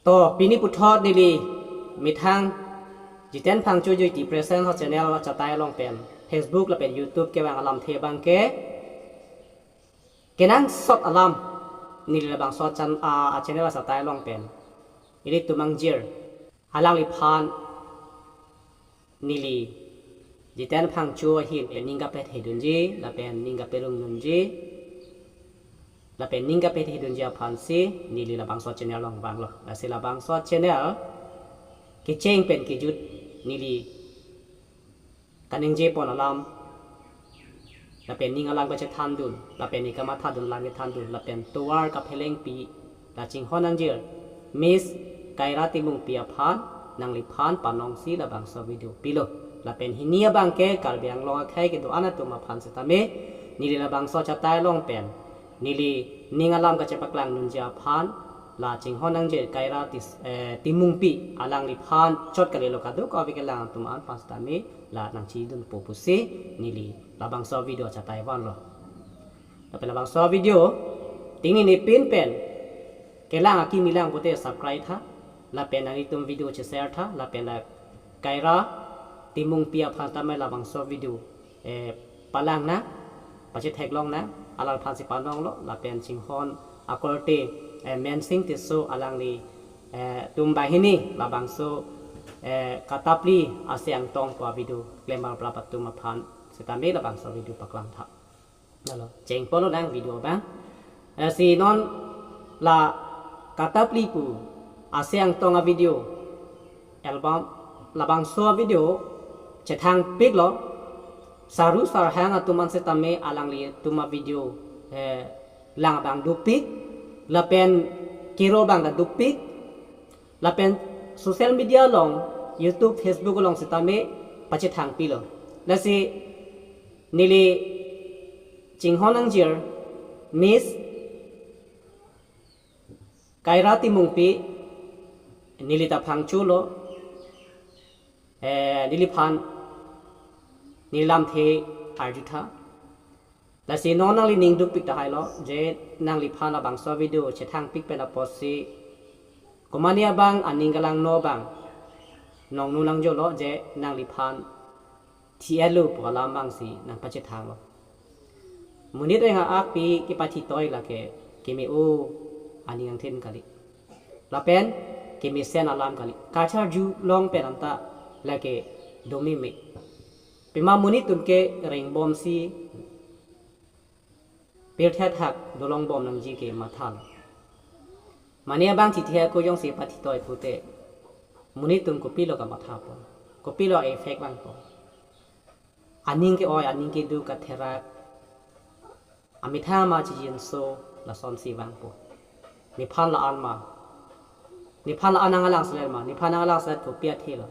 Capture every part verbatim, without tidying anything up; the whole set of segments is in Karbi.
To, pini puthot neli methang Jiten Phangcho Joiti Present ha channel achatai along pen Facebook lapen YouTube kevang alamthe abangke kenangsot alam neli labangso chan a, a channel achatai along pen ilitum angjir alangliphan neli Jiten Phangcho ahin pen ning kapethedunji lapen ning kaperungdunji lapen ning kapethedunji aphansi neli labangso channel along vanglo. Lasi labangso channel kecheng pen kejut neli kaningje pon alam lapen ning alam kachethandun lapen ning kamathadun alam kethandun lapen tovar kaphelengpi la chinghon angjir Miss Kaira Timungpi aphan nangliphan panongsi labangso video pilo. Lapen hini abangke Karbi Anglong akhei kedo-an atum aphan setame neli labangso achatai along pen neli ning alam kachepaklangdunji aphan la chinghon angjir Kaira Tis-, eh, Timungpi alangliphan chot kalilo, kadokave kelang atum an aphan setame la nangchidunpo pusi neli labangso video achatai vanlo. Lapen labangso video tingnini pin pen kelang akimi lang pute subscribe tha lapen nanglitum video che-share tha lapen la Kaira Timungpi aphan tame labangso video, eh, palang nang, pachetheklong nang, alangliphansi panonglo lapen chinghon akorte, eh, Mensing Tisso alangli, eh, tum banghini labangso, eh, Katapli Ase Angtong pu avideo klem abang prap atum aphan setame labangso video paklang tha. Lalo, chengponlo nang video abang. Lasi non la Katapli pu Ase Angtong avideo album labangso avideo chethangpiklo, saru sarhang atum an setame alanglitum avideo, eh, lang abang dopik lapen kero abang ta dopik lapen social media along, YouTube, Facebook along setame pachethangpilo. Lasi neli chinghon angjir Miss Kaira Timungpi, neli ta Phangcholo, eh, neliphan neli lamthe arjutha. Lasi non nangli ning dukpik tahailo je nangliphan labangso video chethangpik pen apotsi komane abang aning kelangno abang nongnu nangjolo je nangliphan thi-etlo pu alam abangsi nangpachethanglo. Monit reng a-ak pi kepathitoi lake keme-o aning angthin kali lapen kemesen alam kali. Kacharjulong pen anta lake domeme. Pima monit atum ke rengbomsi pirthe athak dolongbom nangji ke mathalo. Mane abang thithe ako jongsi pathitoi pute monit atum kopilo kamathapo, kopilo effect vangpo. Aning ke-oi, aning keduk, katherak, amethang ma chijinso lasonsi vangpo. Nephan la-an ma, nephan la-an nangkelangselet ma, nephan nangkelangselet kopi athelo,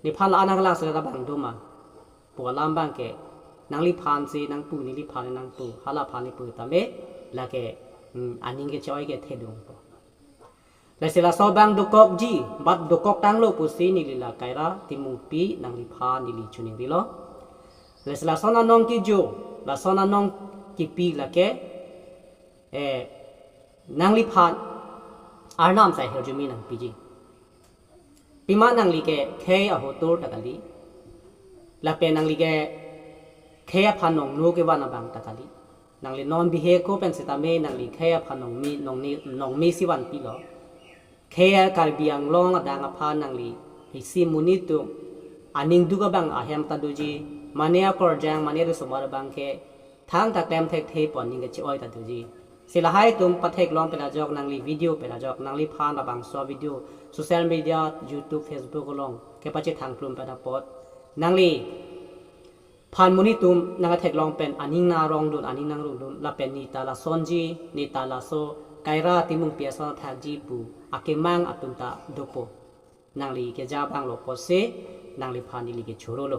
nephan la-an nangkelangselet abang do ma pu alam abangke nangliphansi nangpu, neliphan nangpu, halaphan nepu tame lake, hmm, aning ke-oi kethedungpo. Lasi laso abang dokokji, bat dokok tanglo pusi neli la Kaira Timungpi nangliphan neli choningrilo. Lasi lason anong kejo, lason anong kepi lake, eh, nangliphan Arnam sai hirjume nangpiji. Pima nangli ke khei ahotur ta kali, lapen nangli ke khei aphan nongno kevan abang ta kali. Nangli non bihek ako pen setame nangli khei aphan nongme, nongni, nongmesi vanpilo. Khei Karbi Anglong adang aphan nangli isi monit atum aning duk abang ahem ta doji, mane akorjang, mane risomar abangke thangta klem thekthe pon aning ke-oi ta doji. Si lahai atum patheklong pen ajok, nangli video pen ajok, nangliphan labangso video social media, YouTube, Facebook along kepachethangplum pen apot nangliphan monit atum nangtheklong pen aning nangrongdun, aning nangrongdun lapen neta lasonji, neta laso Kaira Timungpi ason athakji pu akemang atum ta dopo. Nangli keja abang lo apotsi nangliphan neli ke chorolo.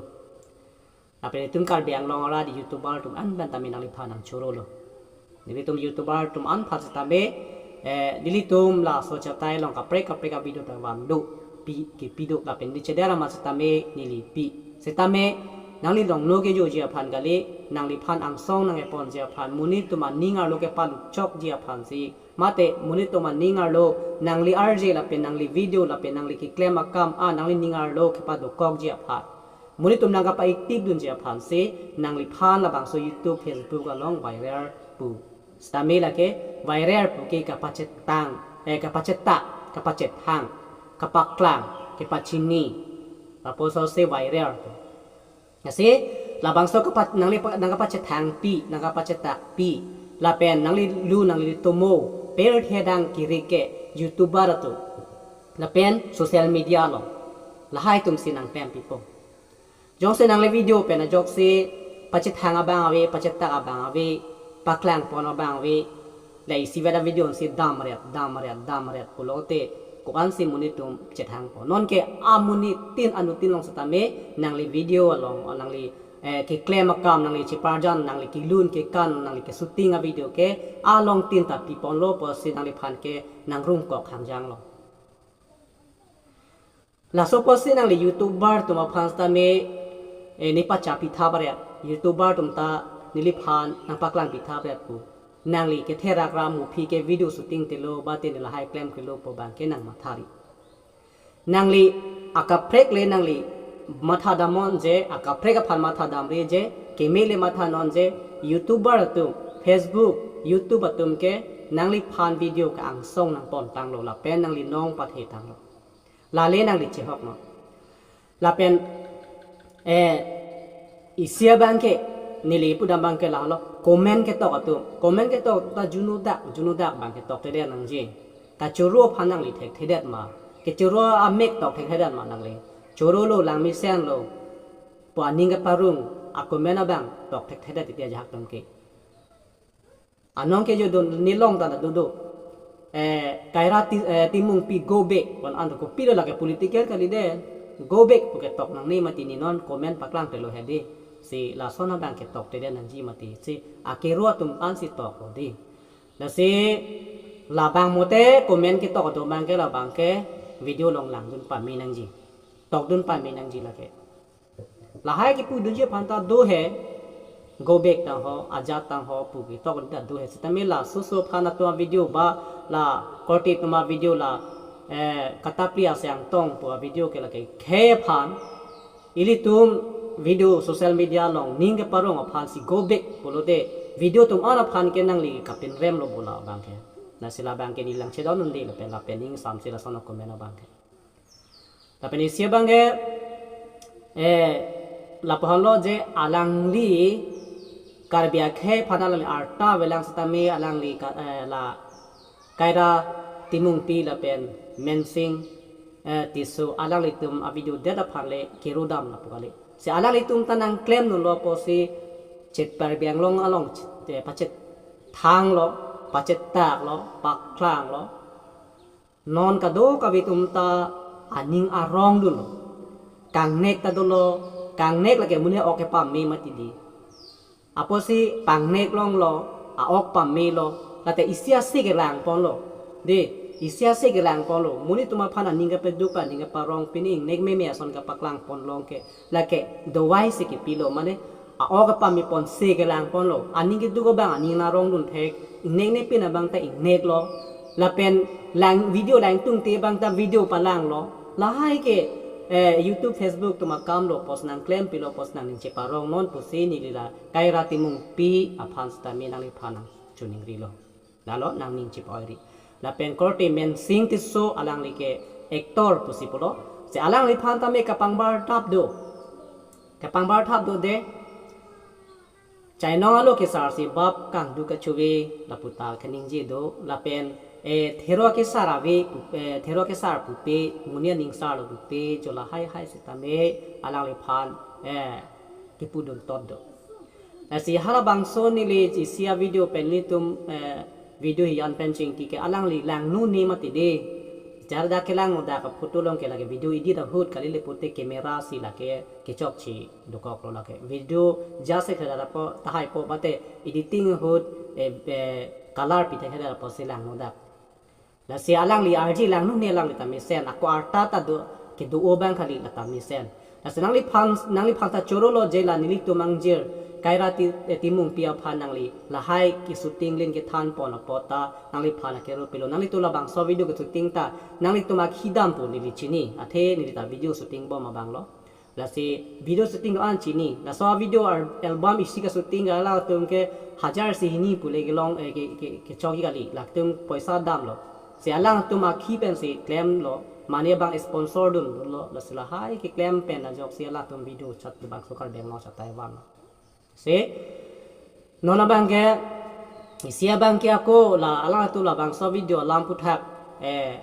Lapen itum Karbi Anglong arat YouTuber atum an pen tame nangliphan nangchorolo. Nelitum YouTuber atum an aphan setame, eh, nelitum laso achatai along kaprek kaprek avideo ta vandopi, kepido lapen neli chedar amat setame neli pi. Setame nangli nongno kejoji aphan kali, nangliphan angsong nangkeponji aphan, monit atum aning arlo kepalutchokji aphansi, mate monit atum aning arlo nangli arje lapen nangli video lapen nangli keklem akam a nangli ning arlo kepadokokji aphan, monit atum nangkapa-active dunji aphansi nangliphan labangso YouTube, Facebook along viral pu. Sitame lake viral pu ke kapachetang, eh, kapachetak, kapachethang, kapaklang, kapachini. Lapuson si viral pu. Lasi labangso kapat nangli pa- nangkapachethangpi, nangkapachetakpi, lapen nangli lu nangli tomo, pirthe adang kiri ke YouTuber atum, lapen social media along, lahai atumsi nangklem pipo. Jongsi nangli video pen ajoksi pachethang abang ave, pachetak abang ave, paklangpon abang ave, la isivet avideo si damret, damret, damret pulote, ko-ansi monit atum chethangpo? Nonke amonit tin anut tin along sitame nangli video along, o nangli, eh, keklem akam, nangli cheparjan, nangli kelun kekan, nangli keshooting avideo ke along tin ta piponlo pusi nangliphan ke nangrungkok hangjanglo. Laso pusi nangli YouTuber atum aphan sitame, eh, ne pacha pithapret, YouTuber atum ta neliphan nangpaklang pithapret pu. Nangli ketherak ram muphi ke video shooting telo, bate ne lahai klem kelo pu abang ke nangmathari. Nangli akaprek le nangli matha damnon je, akaprek aphan matha damre je, keme le mathanon je, YouTuber atum, Facebook, YouTube atum ke nangliphan video ke angsong nangpontanglo, lapen nangli nong pathetanglo. Lale nangli chehoknon. Lapen, eh, isi abang ke, neli pudam abang ke lahelo, comment ketok atum. Comment ketok atum ta junudak, junudak abang ke tokthedet nangji. Kachoro aphan nangli thekthedet ma? Kachoro amek tokthethedet ma nangli? Chorolo, langmesenlo pu aning keparong a-comment abang tokthethedet titi ajahak atum ke. Anong ke jodun nelong ta dodo. Eh, Kaira Ti-, eh, Timungpi go back. Wan ando kopilo lake political kali de. Go back pu ketok nangne mati, ne non comment paklang telo hedi. Si lason abang ketok tede nangji mati. Si akero atum ansi toklo di. Lasi labang mote comment ketok atum abang ke labang ke video along langdun pame nangji. Tokdun pame nangji lake. Lahai kipudunji aphan ta do he, go back tang ho, ajat tang ho pu ketok ta do he. Sitame laso oso aphan atum avideo ba la korte atum avideo la, eh, Katapli Asai Angtong pu avideo ke lake khei aphan, ilitum video social media along ning keparong aphansi go back pulote video atum an aphan ke nangli kapinremlo bo labang ke. Lasi labang ke neli langchedon unde lapen lapen ingsamsi lason a-comment abang ke. Lapen isi abang ke, eh, lapuhanlo je alangli Karbi akhei aphan alangli arta avelang sitame alangli ka-, eh, la Kaira Timungpi lapen Mensing, eh, Tisso alanglitum avideo det aphan le kero dam lapu kali. Si alanglitum ta nangklemdunlo pusi chet Karbi Anglong along chet, eh, pachethanglo, pachetaklo, paklanglo. Non kadokave atum ta aning arong dunlo. Kangnek ta dolo, kangnek lake monit a-ok kepame mati di. Apotsi pangnek longlo, a-ok pamelo, late isi ase kelangponlo. De, isi ase kelangponlo. Monit atum aphan aning kepaduk, aning keparong, pini ingnek meme ason kepaklangpon long ke. Lake dawai si kepilo, mane a-ok kepameponsi kelangponlo. Aning keduk abang aning arong dun thek. Ingnek ne pin abang ta ingnek lo. Lapen lang video langtungte abang ta video palanglo. Lahai ke, eh, YouTube, Facebook atum akamlo, post nangklempilo, post nangning cheparongnon pusi neli la Kaira Timungpi aphan sitame nangliphan nangchiningrilo. Lalo nangning chip-oiri. Lapen korte Mensing Tisso alangli ke actor pusi pulo. Si alangliphan tame kapangbar thap do. Kapangbar thap do de. Chainong alo kesarsi bap kangduk kachuve lapu ta kaningje do. Lapen, eh, thero kesar ave pu-, eh, thero kesar pupe, monit aning sarlo pupe, jo lahai hai sitame alangliphan, eh, kipudun tot do. Lasi halabangso neli isi avideo pen ilitum, eh, video hiyan pen chingki ke alangli langnone mati de. Jarda kelangnodak a-photo along ke lake video edit ahut kali le pute camera si lake kechokche dokoklo lake. Video jase khada po tahai po bate editing ahut, eh, eh, color pi thekthedet apotsi langnodak. Lasi alangli arje langnone alangli ta mesen, ako arta ta do kedo-o abang kali la ta mesen. Lasi nangliphan, nangliphan ta chorolo je la nelitum angjir, Kaira Ti-, eh, Timungpi aphan nangli lahai ke shooting lin kethan pon apot ta nangliphan akero pilo. Nanglitum labangso video ke shooting ta nanglitum akhi dam pu neli chini. Athe neli ta video shooting bom abang lo. Lasi video shooting do-an chini. Laso video ar-, album isi ke shooting ke alangtum ke hajar si hini pule kelong, eh, ke, ke, kechok kali. Latum poisa damlo. Si alangtum akhi pensi klemlo. Mane abang sponsor dun lo. Lasi lahai keklem pen ajoksi alangtum video chat abang so Karbi Anglong chat Taiwan. Si non abang ke, isi abang ke ako la alangtum labangso video alam aputhak, eh,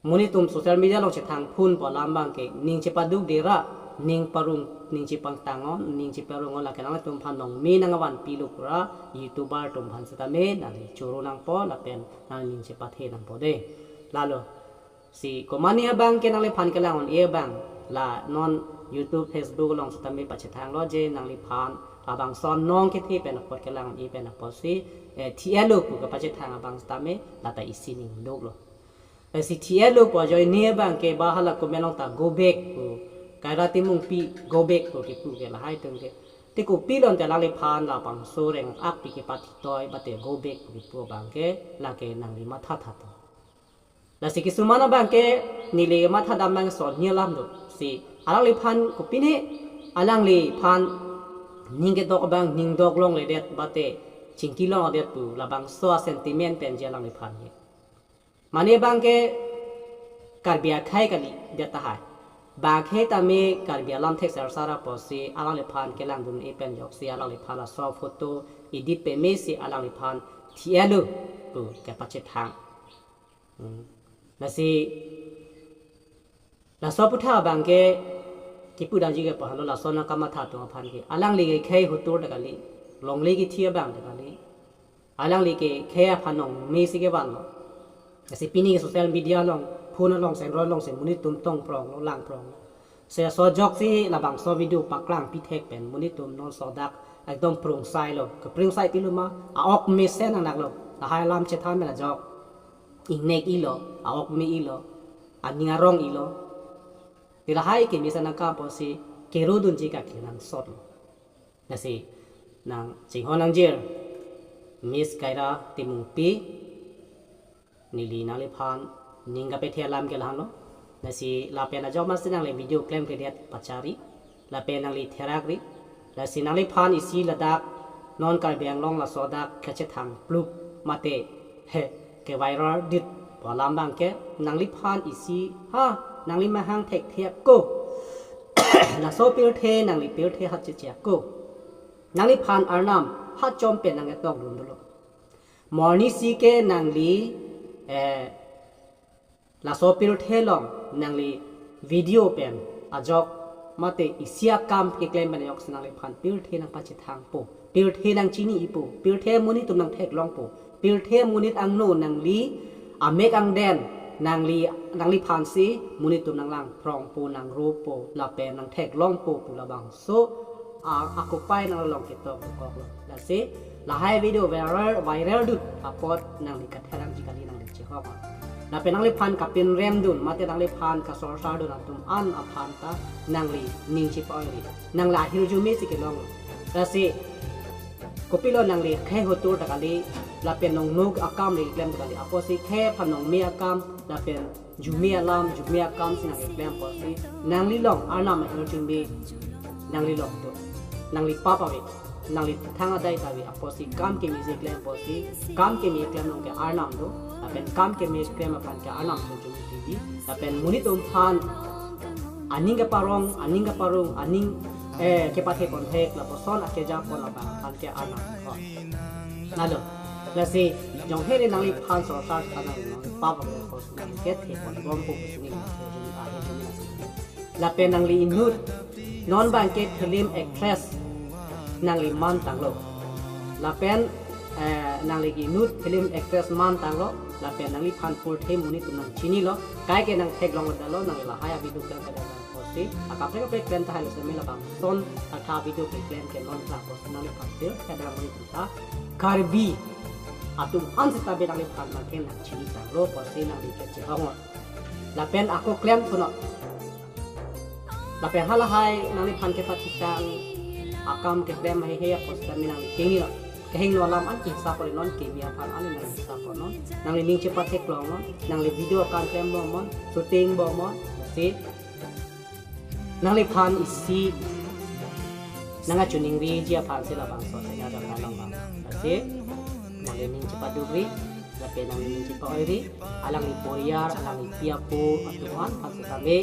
monit atum social media along chethang phun pu alam abang ke ning chepaduk dera, ning parong, ning chepangtang-on, ning cheparong-on, lake nangtum aphan nong me nangvan pilo pura YouTuber atum aphan setame nangli choro nangpo lapen nangli ning chepathe nangpo de. Lalo si komane abang ke nangliphan kelang-un-e abang, la non YouTube, Facebook along setame pachethang lo je nangliphan labangso nong kethe pen apot kelang-un-e pen apotsi, eh, thi-etlo pu kepachethang abang setame lata isi ning duklo. Eh, si thi-etlo pu ajoine abang ke ba hala comment along ta go back pu, Kaira Timungpi go back pu kipu ke lahai atum ke. Te kopilon te alangliphan labangso reng-ak pi kepathitoi, bate go back pu kipu abang ke lake nangli matha thato. Lasi kisuman abang ke neli matha dam abang son hini alam do. Si alangliphan kopine alangliphan ning kedok abang ning dok longledet bate chingki longledet pu labangso a-sentiment pen je alangliphan ke. Mane abang ke Karbi akhei kalidet tahai. Bang akhei tame Karbi alam thek sersar apotsi alangliphan kelangdun-e pen ajoksi alangliphan laso photo edit peme si alangliphan thi-etlo pu kepachethang. Hmm. Lasi laso aputhak abang ke kipu dangji ke pahalo laso nangkamatha atum aphan ke. Alangli ke khei hotur ta kali, longle kithi abang ta kali. Alangli ke khei aphan nong me si kevanlo. Lasi pini ke social media along, phone along, sendro along si monit atum tong pronglo, lang pronglo. Si laso ajoksi labangso video paklang pithek pen monit atum non sodak ekdom prungsai lo. Keprungsai pilo ma, a-ok mesen nang naklo. Lahai alam chethan pen ajok ingnek ilo, a-ok me ilo, aning arong ilo. Te lahai kemesen nangkam apotsi kerodunji kake nangsotlo. Lasi nang chinghon nangjir, Miss Kaira Timungpi, neli nangliphan ning kapethe alam ke lahenlo. Lasi lapen ajok masi nangli video klemkledet pachari, lapen nangli therakri. Lasi nangliphan isi ladak non Karbi Anglong laso dak kachethang plup mate he ke viral dit pu alam abang ke nangliphan isi ha nangli mahang thekthe ako. Laso pirthe nangli pirthe hat cheche ako. Nangliphan arnam hat chom pen nang etong dun dolo. Mo arnisi ke nangli, eh, laso pirthe along nangli video pen ajok mate isi akam keklem pen ajoksi nangliphan pirthe nangpachethangpo, pirthe nangchini-ipo, pirthe monit atum nangtheklongpo, pirthe monit angno nangli amek angden, nangli, nangliphansi monit atum nanglang prongpo, nangropo lapen nangtheklongpo pu labangso a, akopai nang along ketok koklo. Lasi lahai video viral, viral dut apot nangli katherangji kali, nangli chehok. Lapen nangliphan kapinrem dun mate nangliphan kasorsar dun atum an aphan ta nangli ning chipa-oiri. Nangli ahirjume si kelong. Lasi kopilo nangli khei hotur ta kali, lapen nongnuk akam le klem ta kali. Apotsi khei aphan nong me akam lapen jume alam, jume akam si nang keklem apotsi nangli along arnam ahirjume nangli along do. Nangli pap ave, nangli thang adai ta ave, apotsi kam keme si klem apotsi, kam keme klem along ke arnam do, lapen kam keme klem aphan ke arnam do jume T V, lapen monit atum aphan aning keparong, aning keparong, aning, eh, kepathe ponthek, lapuson akeja pon abang aphan ke arnam do. Lalo, lasi jonghe le nangliphan sorsar ta nangli nangpap ave apotsi nangli kethe pon bompo pu si neli ahirjume nang. Lapen nangli inut non abang ke film actress nangli mantanglo. Lapen, eh, nangli inut film actress mantanglo. Lapen nangliphan pirthe monit atum nangchinilo. Kaike nangtheklonglo detlo, nangli lahai a-video klem kedet apotsi akaprek kaprek klem tahai lo seme labangson atha video keklem ke non ta apotsi nangliphan pirthe adang monit atum ta Karbi atum an seta be nangliphan nangkeng nangchinitanglo apotsi nangli kechehok-ot. Lapen ako klem kuno. Lapen halahai nangliphan kepathitang akam keklem haihe apot sitame nangli kengni lo. Kehingno alam an kehisap ore non, kemi aphan an nangli hisap ore non. Nangli ning chepatheklong non. Nangli video akam klem bomnon, shooting bomnon. Lasi nangliphan isi nangkachiningriji aphan si labangso ajat along bang. Lasi nangli ning chepadukri, lapen nangli ning chepa-oiri, alangli poriyar, alangli pi apo atum an aphan sitame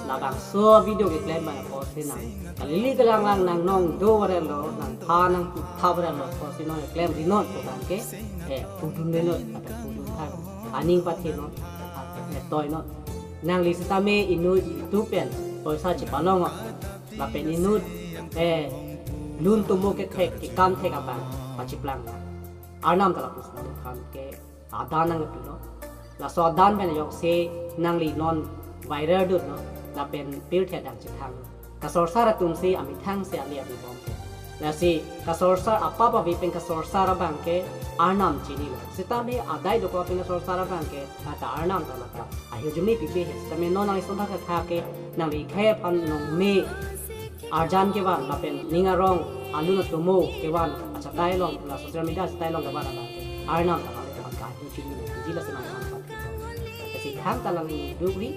labangso video keklem abang apot si nang kalili kalanglang nangnong do varelo, nangphan nangputhap varelo apot si non keklemri non pu abang ke, eh, pudunri non, lapen pudun thang, aning pathe non, eh, toi non. Nangli sitame inut YouTube pen poisa chepalong, lapen inut, eh, lun tomo kethek, kekam thek abang pachiplang. Arnam ta lapuson nangphan ke adan nangpilo. Laso adan pen ajoksi nangli non viral dun non, lapen pirthe adang chethang. Kasorsar atum si amethang si ali ali bom ke. Lasi kasorsar apap avi pen kasorsar abang ke Arnam chinilo. Sitame adai dokok pen kasorsar abang ke, ata Arnam ta mata ahirjume pipe he. Sitame non nangli son thakthak ke, nangli khei aphan nongme arjan kevan, lapen ning arong alun atomo kevan, achatai along, la social media achatai along kevan abang ke Arnam ta mata ahirjume piji, lasi nangphan. Lasi thangta nangli dukri,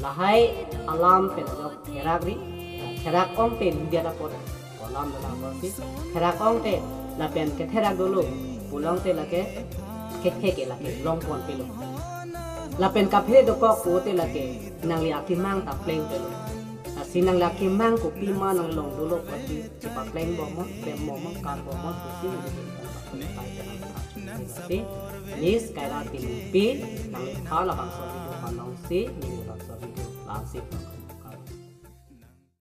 lahai alam pen ajok therakri, therak ongte lidiat apot kolam dala apot si, therak ongte lapen ketherak dolo, pulote lake kethek ke lake longpon pilo. Lapen kaphere dokok pulote lake nangli akemang ta pleng pilo. Lasi nangli akemang kopima nangli long dolo apot si chepapleng bomnon, klem bomnon, kan bomnon, pusi nangli. Lasi Miss Kaira Timungpi, nangliphan labangso video panong si, neli labangso video lang si.